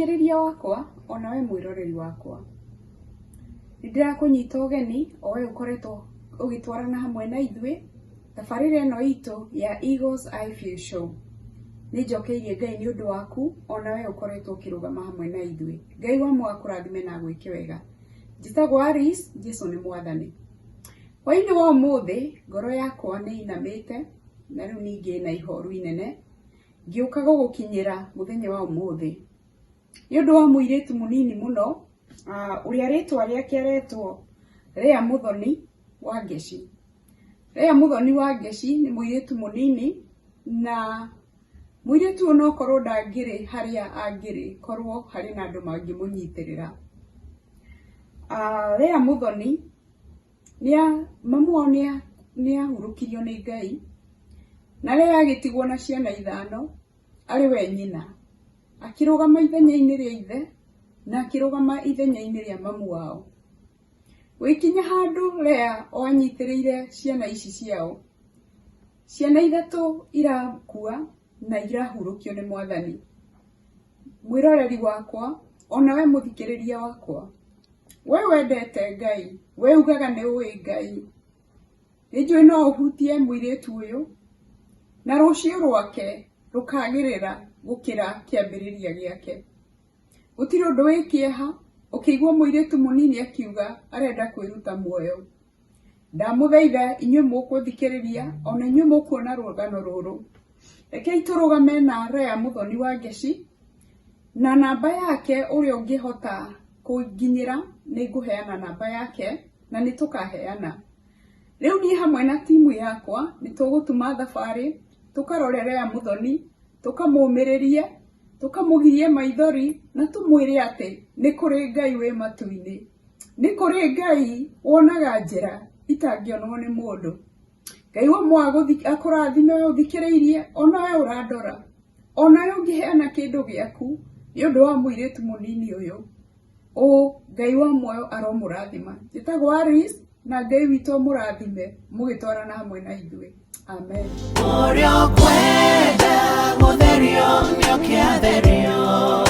Mũthikĩrĩria wakwa ona we mwĩroreri wakwa, nĩ ndĩrakũnyita ũgeni o we ũkoretwo ũgĩtwarana hamwe na ithuĩ tabarĩra ĩno itũ ya Eagles Eye View Show. Nĩ njokeirie Ngai nĩ ũndũ waku ona we ũkoretwo ũkĩrũgama hamwe na ithuĩ. Ngai wa muoyo akũrathime na agwĩke wega. Njĩtagwo Alice, Jesu nĩ mwathani. Hwaĩ-inĩ wa ũmũthĩ ngoro yakwa nĩ ĩinamĩte na rĩu ningĩ ĩna ihoru inene ngĩũka gũgũkinyĩra mũthenya wa ũmũthĩ nĩ ũndũ wa mũirĩtu mũnini mũno ũrĩa rĩtwa rĩake aretwo Leah Muthoni wa Ngeci. Leah Muthoni wa Ngeci nĩ mũirĩtu mũnini na mũirĩtu ũyũ nokorwo ndangĩrĩ harĩa angĩrĩ korwo harĩ na andũ mangĩmũnyitĩrĩra. Leah Muthoni mamu wao nĩ ahurũkirio nĩ Ngai na Leah agĩtigwo na ciana ithano arĩ we nyina. Akĩrũgama ithenya-inĩ rĩa ithe na akĩrũgama ithenya-inĩ rĩa mamu wao. Gũgĩkinya handũ Leah o anyitĩrĩire ciana ici ciao, ciana ithatũ irakua na irahurũkio nĩ Mwathani. Mwĩroreri wakwa ona we mũthikĩrĩria wakwa, we wendete Ngai, we ugaga nĩ ũĩ Ngai, nĩ njũĩ no ũhutie mũirĩtu ũyũ na rũciũ rwake rũkagĩrĩra gũkĩra kĩambĩrĩria gĩake. Gũtirĩ ũndũ wĩ kĩeha ũkĩigua mũirĩtu mũnini akiuga arenda kwĩruta muoyo. Ndamũthaitha inyuĩ mũkũthikĩrĩria ona inyuĩ mũkuona rũgano rũrũ, rekei tũrũgame na Leah Muthoni wa Ngeci na namba yake ũrĩa ũngĩhota kũnginyĩra nĩ ngũheana namba yake na nĩ tũkaheana. Rĩu niĩ hamwe na timu yakwa nĩ tũgũtuma thabarĩ tũkarore Leah Muthoni, tũkamũmĩrĩrie, tũkamũgirie maithori na tũmwĩre atĩ nĩ kũrĩ Ngai wĩ matu-inĩ. Nĩ kũrĩ Ngai wonaga njĩra itangĩonwo nĩ mũndũ. Ngai wa muoyo akũrathime we ũthikĩrĩirie ona we ũrandora, ona we ũngĩheana kĩndũ gĩaku nĩ ũndũ wa mũirĩtu mũnini ũyũ, ũ Ngai wa muoyo aromũrathima. Njĩtagwo Alice na Ngai witũ amũrathime mũgĩtwarana hamwe na ithuĩ. Amen. Ũrĩa ũkwenda gũtherio nĩoke atherio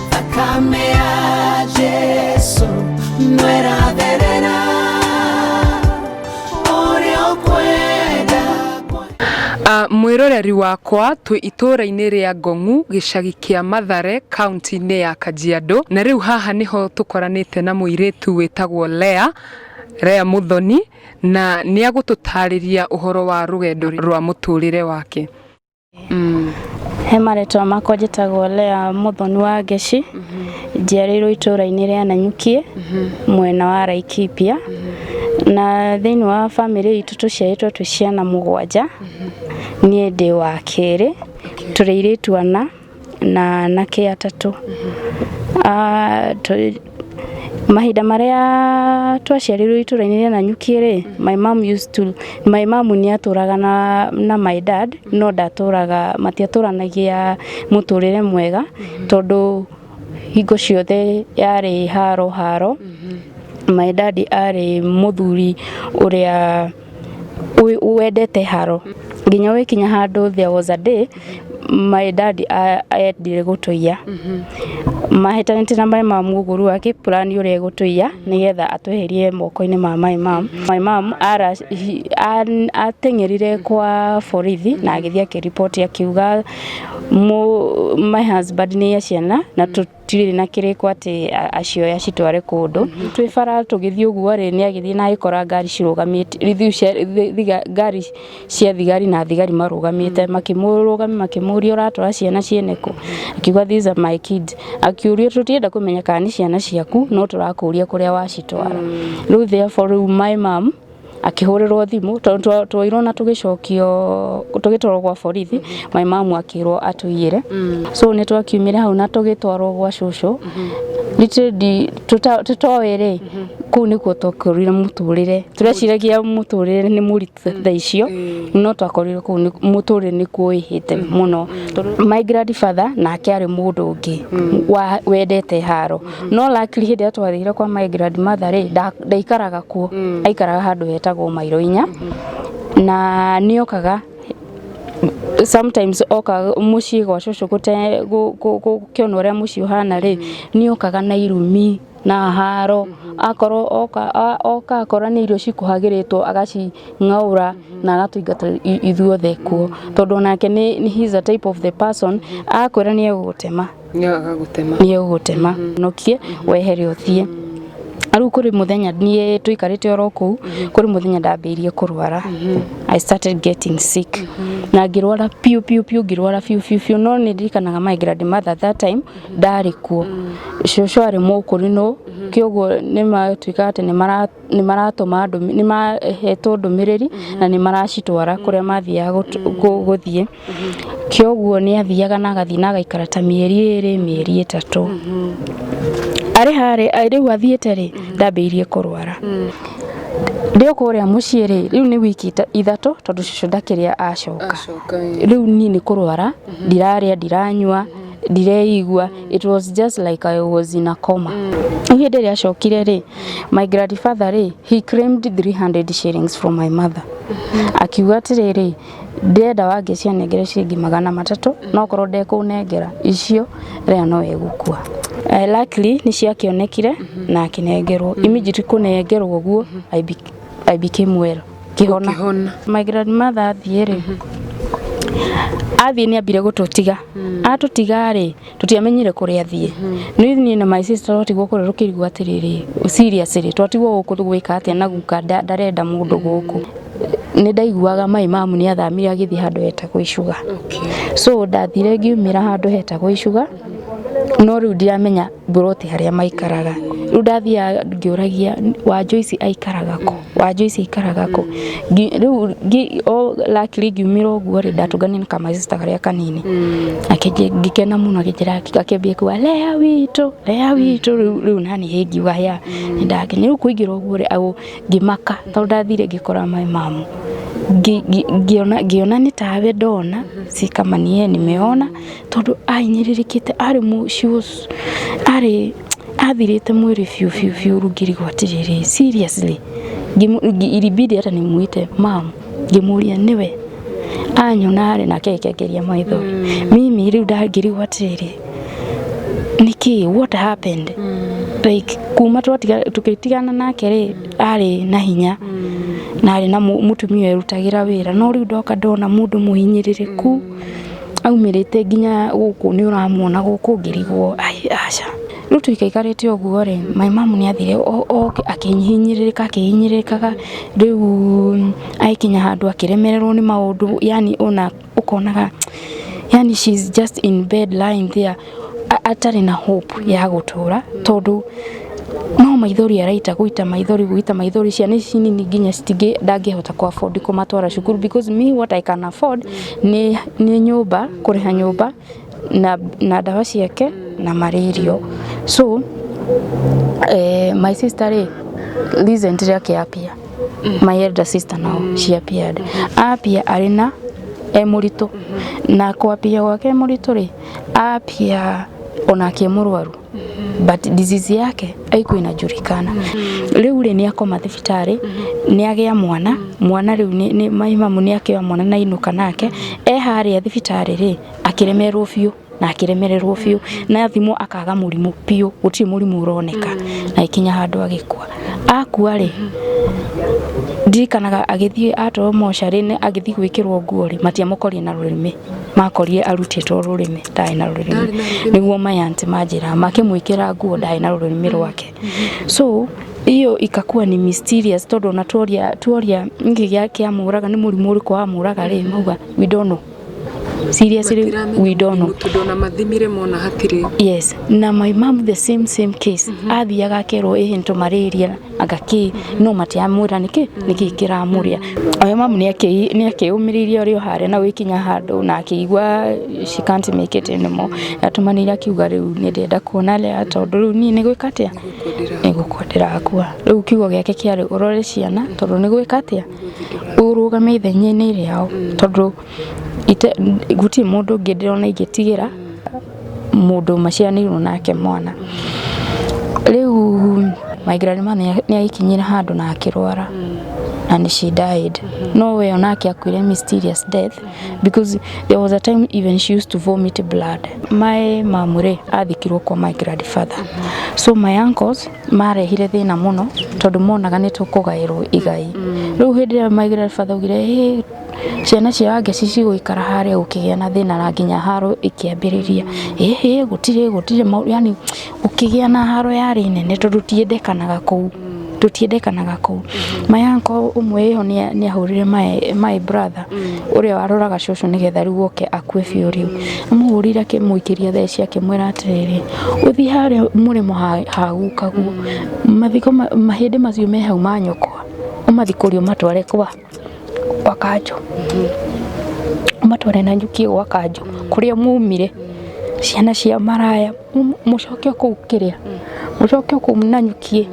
thakame ya Jesu nwĩratherera ũrĩa ũkwenda Mwĩroreri wakwa twĩ itũũra-inĩ rĩa Ngong'u gĩcagi kĩa Mathare kaunti-inĩ ya Kajiado na rĩu haha nĩho tũkoranĩte na mũirĩtu wĩtagwo Leah, Leah Muthoni na nĩ agũtũtarĩria ũhoro wa rũgendo rwa mũtũrĩre wake. He marĩtwa makwa njĩtagwo Leah Muthoni wa Ngeci, njiarĩirwo itũũra-inĩ rĩa Nanyukie, mwena wa Laikipia, na thĩinĩ wa bamĩrĩ itũ tũciarĩtwo twĩ ciana mũgwanja, niĩ ndĩ wa kerĩ, tũrĩ airĩtu ana na anake atatũ. Ah, mahinda marĩa twaciarirwo itũra-inĩ rĩa Nanyuki rĩ, my mom used to, my mom nĩ atũraga na my dad, no ndatũraga, matiatũranagia mũtũrĩre mwega, tondũ hingo ciothe yarĩ haro haro. My dad arĩ mũthuri ũrĩa wendete haro nginya ũgĩkinya handũ there was a day my dad endire gũtũiya, mahĩtanĩtie na my mom ũguo rĩu akĩ plan ũrĩa egũtũiya nĩgetha atweherie moko-inĩ ma my mom. My mom ateng'erire kwa borithi na agĩthiĩ akĩriboti akiuga my husband nĩ aiya ciana na tũtirĩ na kĩrĩko atĩ acioe acitware kũndũ. Twĩ bara tũgĩthiĩ ũguo rĩ, nĩ agĩthiĩ na agĩkora ngari cirũgamĩte, ngari cia thigari na thigari marũgamĩte, makĩmũrũgamia makĩmũria, "Ũratwara ciana ciene kũ?" Akiuga, "These are my kids." Akĩũrio, "Tũtirenda kũmenya kana nĩ ciana ciaku, no tũrakũria kũrĩa wacitwara." Rĩu therefore rĩu my mom akĩhũrĩrwo thimũ tondũ twoirwo na tũgĩcokio tũgĩtwarwo gwa borithi, my mom akĩrwo atũiyĩre. So nĩ twakiumire hau na tũgĩtwarwo gwa cũcũ. Literally tũtoĩ rĩ, kũu nĩkuo twakorire mũtũrĩre. Tũreciragia mũtũrĩre nĩ mũritũ thaa icio, no twakorire kũu mũtũrĩre nĩkuo wĩhĩte mũno. My grandfather nake arĩ mũndũ ũngĩ wendete haro, no luckily hĩndĩ ĩrĩa twathire kwa my grandmother rĩ, ndaikaraga kuo, aikaraga handũ hetagwo mairo inya na nĩokaga. Sometimes oka mũciĩ gwa cũcũ gũkĩona ũrĩa mũciĩ ũhana rĩ, nĩ okaga na irumi na haro. Akorwo oka akora nĩ irio cikũhagĩrĩtwo, agacing'aũra na agatũingata ithuothe kuo, tondũ onake nĩ he's a type of the person akwĩra nĩ egũgũtema. Nĩ agagũtema. Nĩ egũgũtema nokie wehere ũthiĩ. Rĩu kũrĩ mũthenya niĩ tũikarĩte oro kũu, kũrĩ mũthenya ndambĩrĩirie kũrwara. I started getting sick na ngĩrwara piũ piũ piũ, ngĩrwara biũ biũ biũ. No nĩ ndirikanaga my grandmother that time ndarĩ kuo, cũcũ arĩ mũkũrinũ, kĩoguo nĩ matuĩkaga atĩ nĩ maratũma nĩ mahetwo ndũmĩrĩri na nĩ maracitwara kũrĩa mathiaga gũthiĩ. Kĩoguo nĩ athiaga na agathiĩ na agaikara ta mĩeri 2, mĩeri 3 arĩ harĩ. Rĩu athiĩte rĩ, ndambĩrĩirie kũrwara ndĩ o kũrĩa mũciĩ rĩ. Rĩu nĩ wiki 3, tondũ cũcũ ndakĩrĩa acoka. Acoka, ĩĩ. Rĩu niĩ nĩ kũrwara, ndirarĩa, ndiranyua, ndireigua. It was just like I was in a coma. Rĩu hĩndĩ ĩrĩa acokire rĩ, my grandfather rĩ, he claimed 300 shillings from my mother, akiuga atĩrĩrĩ, "Ndĩrenda Wangeci anengere ciringi 300, no korwo ndekũnengera icio, Lea no egũkua." Luckily nĩ ciakĩonekire na akĩnengerwo. Immediately kũnengerwo ũguo, I became well, ngĩhona. Ũkĩhona. My grandmother athiĩ rĩ, athiĩ nĩ ambire gũtũtiga. Atũtiga rĩ, tũtiamenyire kũrĩa athiĩ. Nĩ niĩ na my sister twatigwo kũrĩa tũkĩrigwo atĩrĩrĩ, seriously, twatigwo gũkũ gwĩka atĩa na guka ndarenda mũndũ gũkũ? Nĩ ndaiguaga my mom nĩ athamire agĩthiĩ handũ hetagwo Icuga. So ndathire ngiumĩra handũ hetagwo Icuga, no rĩu ndiramenya mburoti harĩa maikaraga. Rĩu ndathiaga ngĩũragia, "Wa Joyce aikaraga kũ? Wa Joyce aikaraga kũ?" Rĩu o luckily ngiumĩra ũguo rĩ, ndatũnganire na kama sister karĩa kanini. Ngĩkena mũno, akĩnjĩra, akĩambia kuga, "Lea witũ, Lea witũ." Rĩu nani hĩ ngiuga ya nĩ ndakenya. Rĩu kũingĩra ũguo rĩ, ngĩmaka, tondũ ndathire ngĩkora my mom. Ngĩona nĩ tawe ndona, si kama ni yeye nimeona, tondũ ahinyĩrĩrĩkĩte, arĩ mu she was arĩ athirĩte mwĩrĩ biũ biũ biũ. Rĩu ngĩrigwo atĩrĩrĩ, seriously, ilibidi hata nimuite mam, ngĩmũria nĩwe. Anyona rĩ, nake agĩkengeria maithori. Mimi rĩu ndangĩrigwo atĩrĩrĩ, nĩkĩ, what happened? Like kuma twatiga tũgĩtigana nake rĩ, arĩ na hinya na arĩ na mũtumia werutagĩra wĩra, no rĩu ndoka ndona mũndũ mũhinyĩrĩrĩku aumĩrĩte nginya gũkũ, nĩ ũramuona gũkũ, ngĩrigwo, ai aca. Rĩu tũikaikarĩte ũguo rĩ, my mom nĩ athire akĩhinyĩrĩrĩka, akĩhinyĩrĩrĩkaga. Rĩu agĩkinya handũ akĩremererwo nĩ maũndũ, yani ona ũkonaga, yani she's just in bed lying there, atarĩ na hope ya gũtũra, tondũ no maithori araita, gũita maithori, gũita maithori. Ciana ici nini nginya citingĩ ndangĩhota ku afford kũmatwara cukuru, because me, what I can afford nĩ nyũmba, kũrĩha nyũmba na ndawa ciake na marĩrio. So my sister rĩ, recently akĩapia, my elder sister now, she appeared, apia arĩ na e mũritũ. Na kwapia gwake e mũritũ rĩ, apia onake e mũrwaru, but disease yake haikuwa inajulikana. Rĩu rĩ, nĩ akoma thibitarĩ, nĩ agĩa mwana. Mwana rĩu nĩ my mamu nĩ akĩoya mwana na inũka nake. E harĩa thibitarĩ rĩ, akĩremerwo biũ na akĩremererwo biũ, na thimũ akaga mũrimũ biũ, gũtirĩ mũrimũ ũroneka, na ikinya handũ agĩkua. Akua rĩ, ndirikanaga agĩthiĩ atwarwo mocarĩ, agĩthiĩ gwĩkĩrwo nguo rĩ, matiamũkorire na rũrĩmĩ, makorire arutĩtwo rũrĩmĩ, ndarĩ na rũrĩmĩ. Nĩguo my aunty manjĩra, makĩmwĩkĩra nguo ndarĩ na rũrĩmĩ rwake. So hiyo ikakuwa ni mysterious, tondũ ona tuoria nĩkĩ kĩamũraga, nĩ mũrimũ ũrĩkũ wamũraga rĩ, mauga, "We don't know." Seriously, we don't know. Tondũ ona mathimire mona hatirĩ. Yes, na my mom the same same case. Athiaga akerwo ĩhĩ nĩ malaria anga kĩ, no matiamwĩra nĩkĩ kĩramũrĩa. My mom nĩ akĩũmĩrĩirie ũrĩ o harĩa na gũgĩkinya handũ na akĩigua she can't make it anymore. Atũmanĩire akiuga, "Rĩu nĩ ndĩrenda kuona Lea, tondũ rĩu niĩ nĩ gwĩka atĩa, nĩ gũkua ndĩrakua." Rĩu kiugo gĩake kĩarĩ, "Ũrore ciana, tondũ nĩ gwĩka atĩa, ũrũgame ithenya-inĩ rĩao, tondũ gũtirĩ mũndũ ũngĩ ndĩrona ingĩtigĩra mũndũ maciaranĩirwo nake mwana." Rĩu my grandma nĩ agĩkinyire handũ na akĩrwara na And she died. No we onake akuire mysterious death, because there was a time even she used to vomit blood. My mom rĩ athikirwo kwa my grandfather. So my uncles marehire thĩna mũno tondũ monaga nĩ tũkũgaĩrwo igai. Rĩu hĩndĩ ĩrĩa my grandfather augire, "Hey, ciana cia Wangeci cigũikara harĩa," gũkĩgĩa na thĩna na nginya haro ĩkĩambĩrĩria. Ĩhĩ, gũtirĩ gũtirĩ yani gũkĩgĩa na haro yarĩ nene tondũ tiendekanaga kũu, tũtiendekanaga kũu. My uncle ũmwe ĩho nĩ ahũrire my brother ũrĩa waroraga cũcũ nĩgetha rĩu oke akue biũ. Rĩu amũhũrire, akĩmũikĩria theci, akĩmwĩra atĩrĩrĩ, "Ũthiĩ harĩa mũrĩmo hagukaguo mathiko mahĩndĩ macio me hau ma nyũkwa, ũmathikũrie, ũmatware kwa kanjũ, ũmatware na nyuki gwa kanjũ kũrĩa mumire. Ciana cia maraya, mũcoke kũu kĩrĩa, mũcoke kũu na nyukie,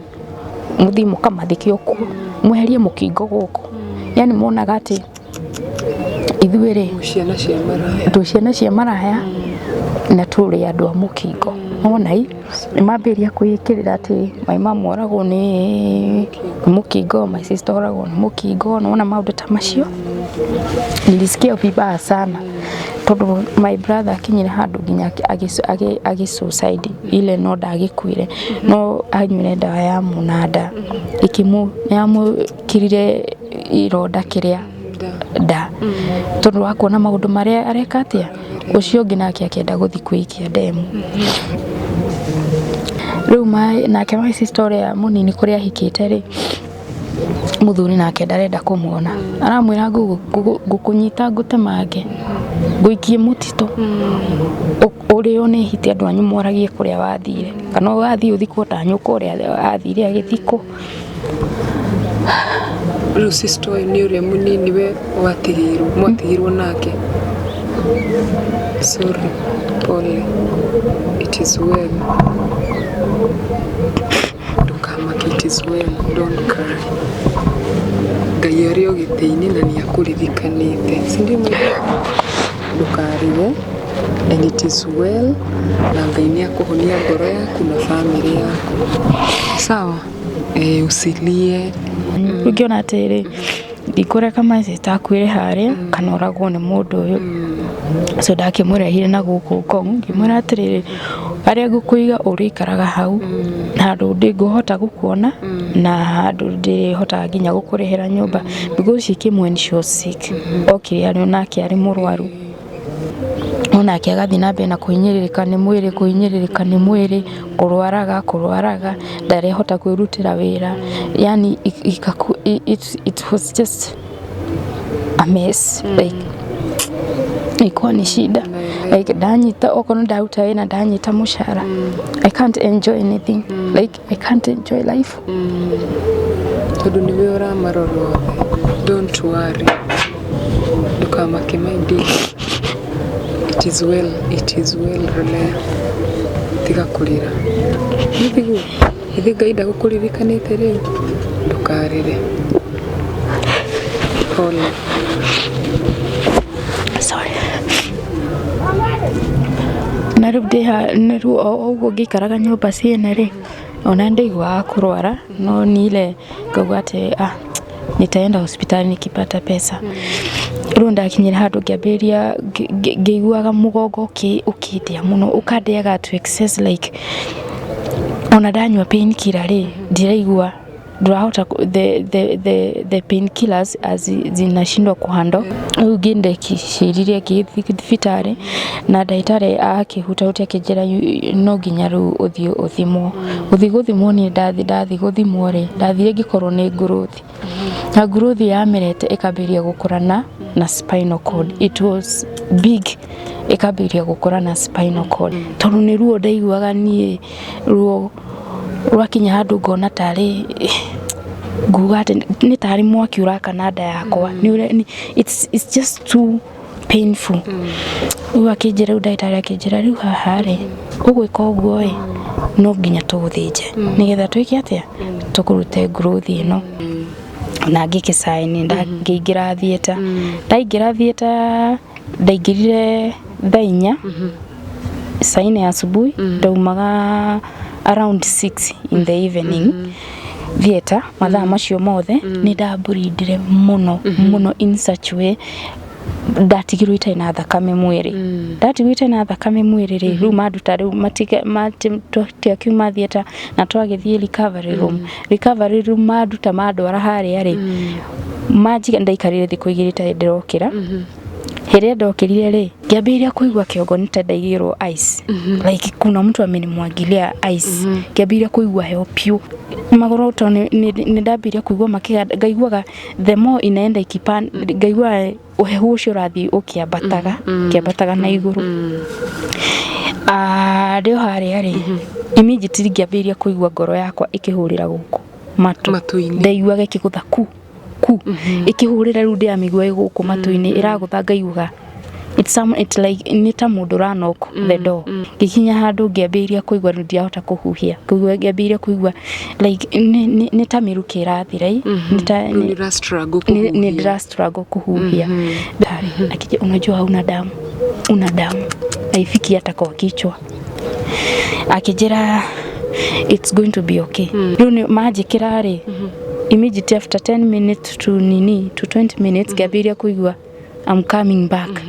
mũthiĩ mũkamathike kuo, mweherie mũkingo gũkũ." Yani monaga atĩ ithuĩ rĩ ciana cia maraya. Twĩ ciana cia maraya na tũrĩ andũ a mũkingo. Wona i nĩ mambĩrĩria kwĩĩkĩrĩra atĩ my mom oragwo nĩ mũkingo, my sister oragwo nĩ mũkingo. Nĩwona maũndũ ta macio, nilisikia vibaya sana tondũ my brother akinyire handũ nginya agĩ suicide ile, no ndagĩkuire, no anyuire ndawa ya mũnanda ĩkĩmũ yamũkirire ironda kĩrĩa nda tondũ wa kuona maũndũ marĩa areka atĩa. Ũcio ũngĩ nake akĩenda gũthiĩ kwĩikia ndemu. Rĩu nake my sister ũrĩa mũnini, kũrĩa ahikĩte rĩ, mũthuri nake ndarenda kũmuona, aramwĩra, "Ngũkũnyita, ngũtemange, ngũikie mũtitũ, ũrĩo nĩ hiti, andũ anyu moragie kũrĩa wathire, kana ũgathiĩ ũthikwo ta nyũkwa ũrĩa athire agĩthikwo." Rĩu sister ũyũ nĩ ũrĩa mũnini we watigĩirwo, mwatigirwo nake? Sorry, pole, it is well, ndũkamake, it is well, don't cry. Ngai arĩ o gĩtĩ-inĩ na nĩ akũririkanĩte, si ndio my dear? Ndũkarĩre and it is well, na Ngai nĩ akũhonia ngoro yaku na family yaku, sawa? Eh, usilie. Rĩu ngĩona atĩrĩ, ndikũreka my sister akuĩre harĩa kana oragwo nĩ mũndũ ũyũ. So ndakĩmũrehire na gũkũ Ngong, ngĩmwĩra atĩrĩrĩ, harĩa ngũkũiga ũrĩikaraga hau handũ ndĩngũhota gũkuona na handũ ndĩrĩhotaga nginya gũkũrĩhĩra nyũmba, because she came when she was sick. Okire arĩ onake arĩ mũrwaru, onake agathiĩ na mbere na kũhinyĩrĩrĩka nĩ mwĩrĩ, kũhinyĩrĩrĩka nĩ mwĩrĩ, kũrwaraga kũrwaraga, ndarehota kwĩrutĩra wĩra. Yani it was just a mess, like ilikuwa ni shida. Like ndanyita, okorwo ndaruta wĩra, ndanyita mũcara, I can't enjoy anything, like I can't enjoy life. Tondũ nĩwe ũramarora othe. Don't worry, ndũkamake my dear, it is well, it is well. Relea, tiga kũrĩra. Nĩtiguo githĩ Ngai ndagũkũririkanĩte rĩu? Ndũkarĩre, pole. Sorry. Na rĩu ndĩha na rĩu o ũguo ngĩikaraga nyũmba ciene rĩ, ona ndaiguaga kũrwara, no ni ile ngauga atĩ, "Ah, nitaenda hospitali nikipata pesa." Rĩu ndakinyire handũ ngĩambĩrĩria ngĩiguaga mũgongo ũkĩndĩa mũno, ũkandĩaga to excess, like ona ndanyua painkiller rĩ, ndiraigua, ndũrahota the painkillers as zinashindwa kuhandle. Rĩu ngĩndekiciririe ngĩthiĩ thibitarĩ na ndagĩtarĩ akĩhutahutia, akĩnjĩra, "No nginya rĩu ũthiĩ ũthimwo." Gũthiĩ gũthimwo, niĩ ndathiĩ gũthimwo rĩ, ndathire ngĩkorwo nĩ growth, na growth yamerete ĩkambĩrĩria gũkũra na spinal cord. It was big, ĩkambĩrĩria gũkũra na spinal cord. Tondũ nĩ ruo ndaiguaga niĩ, ruo rwakinya handũ ngona tarĩ nguga atĩ nĩ tarĩ mwaki ũrakana nda yakwa. Nĩ it's just too painful. Rĩu akĩnjĩra, rĩu ndagĩtarĩ akĩnjĩra, "Rĩu haha rĩ, ũgwĩka ũguo ĩ, no nginya tũgũthĩnje nĩgetha twĩke atĩa, tũkũrute growth ĩno." Na ngĩkĩcaini, ngĩingĩra theatre. Ndaingĩra theatre, ndaingĩrire thaa 4, saa 4 ya asubuhi, ndaumaga around 6 in the evening. theatre mathaa macio mothe nĩ ndamburindire mũno mũno in such way ndatigirwo itarĩ na thakame mwĩrĩ. Ndatigirwo itarĩ na thakame mwĩrĩ rĩ, rĩu manduta rĩu twakiuma theatre na twagĩthiĩ recovery room. Recovery room manduta mandwara harĩa rĩ, manjiga ndaikarire thikũ 2 itarĩ ndĩrokĩra. Hĩrĩa ndokĩrire rĩ, ngĩambĩrĩria kũigua kĩongo nĩ ta ndaigĩrwo ice, like kuna mtu amenimwagilia ice. Ngĩambĩrĩria kũigua heho piũ magũrũ, tondũ nĩ ndambĩrĩria kũigua makĩganda. Ngaiguaga the more inaenda ikipan, ngaigua ũhehu ũcio ũrathiĩ ũkĩambataga ũkĩambataga na igũrũ. Ah, ndĩ o harĩa rĩ, immediately ngĩambĩrĩria kũigua ngoro yakwa ĩkĩhũrĩra gũkũ matũ. Matũ-inĩ. Ndaiguaga ĩkĩgũtha ku ku ĩkĩhũrĩra. Rĩu ndĩramĩigua ĩ gũkũ matũ-inĩ ĩragũtha, ngaiguaga it's like nĩ ta mũndũ ũra knock the door. Ngĩkinya handũ ngĩambĩrĩria kũigua rĩu ndirahota kũhuhia, kũigua ngĩambĩrĩria kũigua like nĩ ta mĩrukĩ ĩrathira ĩ, nĩ ta Rĩu nĩ ũra struggle nĩ kũhuhia. Ndĩra struggle kũhuhia. Ndari akija, "Unajua hauna damu, una damu haifiki hata kwa kichwa." Akijira, "It's going to be okay." Rĩu nĩ manjĩkĩra rĩ, immediately after 10 minutes to nini to 20 minutes ngĩambĩrĩria kũigua I'm coming back.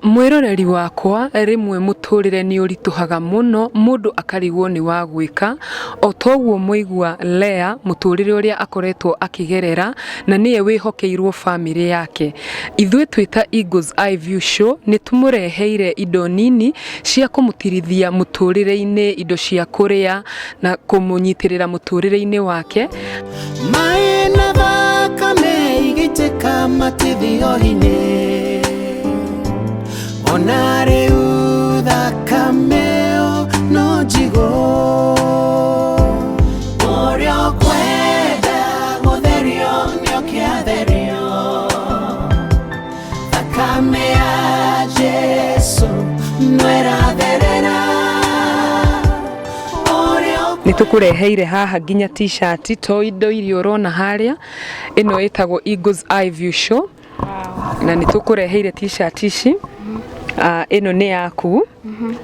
Mwĩroreri wakwa, rĩmwe mũtũrĩre nĩ ũritũhaga mũno, mũndũ akarigwo nĩ wa gwĩka. O toguo mũigua Lea mũtũrĩre ũrĩa akoretwo akĩgerera, na nĩye wĩhokeirwo bamĩrĩ yake. Ithuĩ twĩta Eagles Eye View Show nĩ tũmũreheire indo nini cia kũmũtirithia mũtũrĩre-inĩ, indo cia kũrĩa na kũmũnyitĩrĩra mũtũrĩre-inĩ wake. Maĩ na thakame igĩitĩka matithio-inĩ, ona rĩu thakame ĩyo no njigũ. Ũrĩa ũkwenda gũtherio nĩũkĩatherio, thakame ya Jesu no ĩratherera. Ũrĩa Nĩ tũkũreheire haha nginya T-shirt, to indo iria ũrona harĩa. Ĩno ĩtagwo Eagles Eye View Show na nĩ tũkũreheire T-shirt ici. Ah, ĩno nĩ yaku.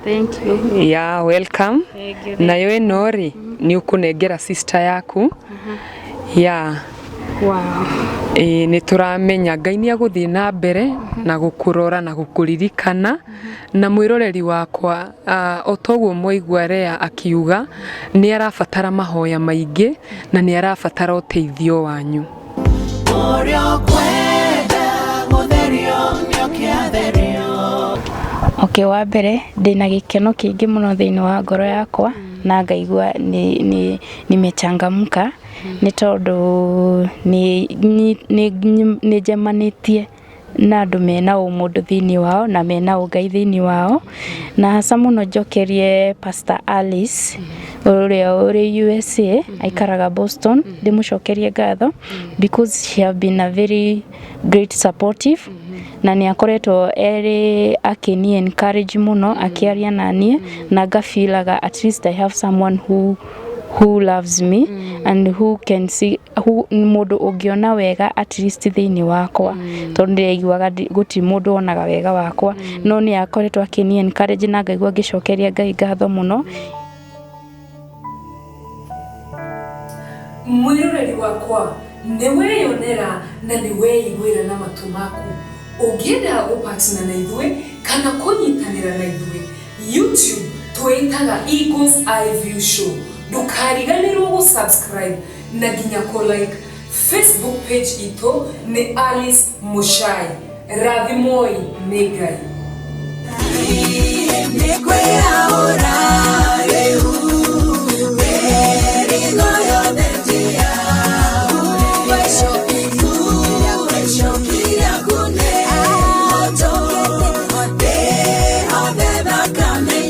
Thank you. Ya welcome. Thank you. Nayo ĩno rĩ, nĩ ũkũnengera sister yaku ya. Ĩĩ, nĩ tũramenya Ngai nĩ agũthiĩ na mbere na gũkũrora na gũkũririkana. Na mwĩroreri wakwa, o toguo mwaigua Lea akiuga, nĩ arabatara mahoya maingĩ na nĩ arabatara ũteithio wanyu. Ũrĩa ũkwenda gũtherio nĩũkĩatherio. Okay, wa mbere ndĩna gĩkeno kĩingĩ mũno thĩinĩ wa ngoro yakwa na ngaigua nĩ nimechangamka, nĩ tondũ nĩ njemanĩtie na andũ mena ũmũndũ thĩinĩ wao na mena ũngai thĩinĩ wao. Na hasa mũno njokerie Pastor Alice ũrĩa ũrĩ USA, aikaraga Boston, ndĩmũcokerie ngatho because she have been a very great supportive na nĩ akoretwo erĩ akĩni encourage mũno, akĩaria na niĩ na ngafilaga at least I have someone who loves me and who can see who mũndũ ũngĩona wega at least thĩinĩ wakwa, tondũ ndĩraiguaga gũtirĩ mũndũ wonaga wega wakwa, no nĩ akoretwo akĩni encourage na ngaigua ngĩcokeria Ngai ngatho mũno. Mwĩroreri wakwa, nĩ weyonera na nĩ weiguĩra na matũ maku. Ũngĩenda gũpatna na ithuĩ kana kũnyitanĩra na ithuĩ, YouTube twĩtaga Eagles Eye View Show. Ndũkariganĩrwo gũ-subscribe na nginya kũ-like. Facebook page itũ nĩ Alice Muchai. Rathimoi nĩ Ngai.